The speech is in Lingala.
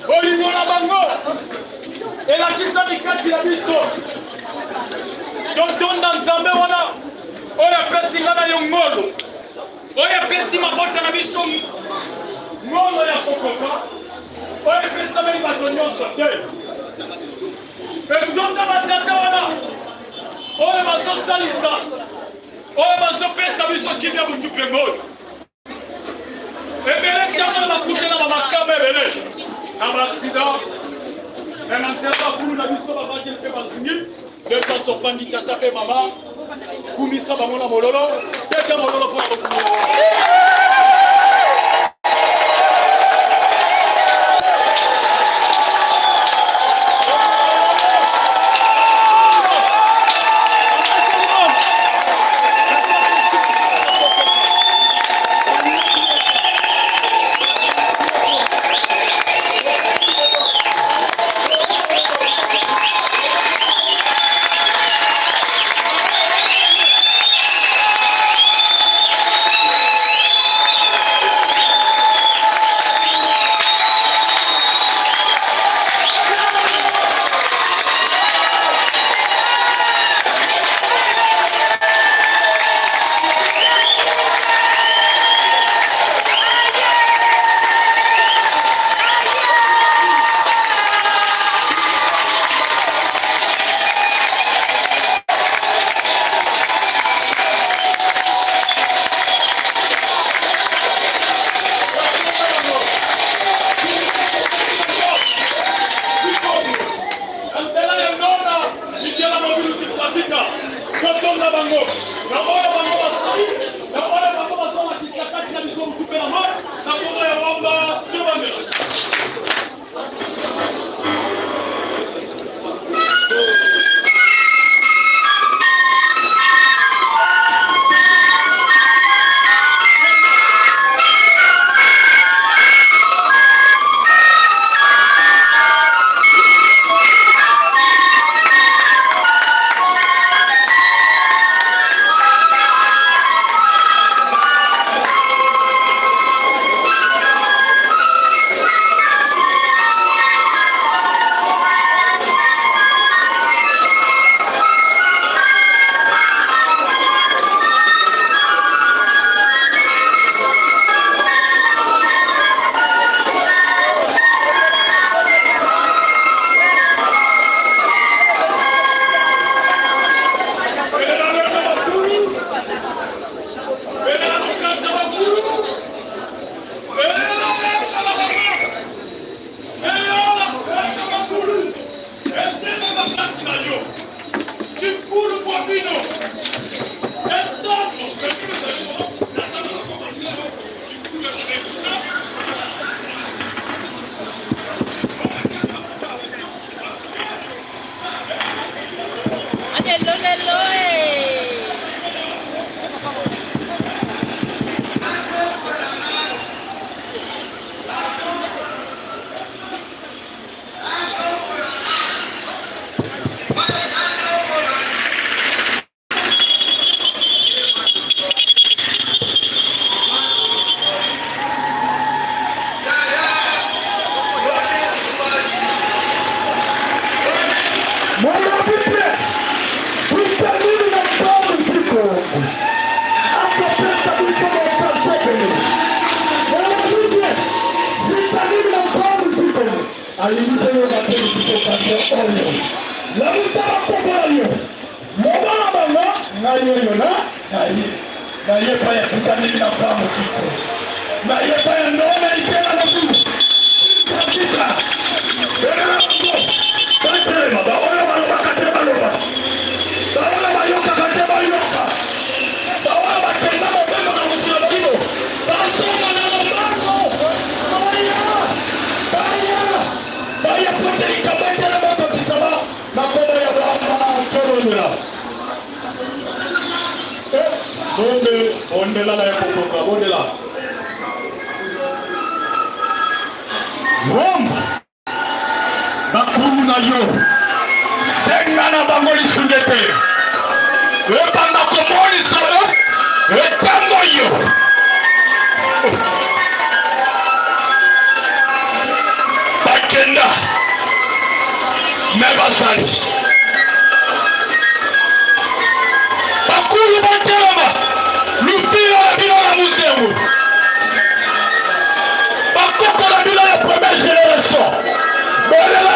Bolingo na bango elakisami kati na biso. Totonda Nzambe wana oyo apesi nga na yo ngolu, oyo apesi mabota na biso ngolu ya kokoka, oyo epesameli bato nyonso te. Mpe tonda batata wana oyo bazosalisa, oyo bazopesa biso kimia butu mpe moi. Ebele ntango bakutana ba makama ebele na ba accident, me na nzela bakulu na biso babateli mpe basungi nde place ofandi. Tata mpe mama, kumisa bango na mololo, tete mololo mpo na bokumisa. Nzela ya nona likela mobulu tikapika. Totonga bango na oyo bango basali, na oyo bango bazolakisa kati na biso motu mpe na moi na kombo ya Wamba. Tobandela. Lelo lelo eh. Mwanamke vitamini na mpango ziko akapesa biso mokasepele. Mwanamke vitamini na mpango ziko alingi toyoka te biso kasi oyo lamusa bakoko na yo, loba na bango: ngai oyo na naye naye pa ya vitamini na mpango ziko naye pa ya ndona ikela na bulu sika belela bango batelema, baoyo balobaka te baloba, baoyo bayokaka te bayoka, baoyo bakenda mobembo na mokili ya molimo bazonga na lombango, baya, baya, baya po ete likambo etelema okokisama na kombo ya. Bondela. Eh, bonde, bondela na ya kokoka, bondela. Rome, bakulu na yo, senga na bango lisungi ete ebanda komonisa etango yo bakenda me bazali bakulu batelema lufila na bino na musengu bakoko na bino ya première génération bolela.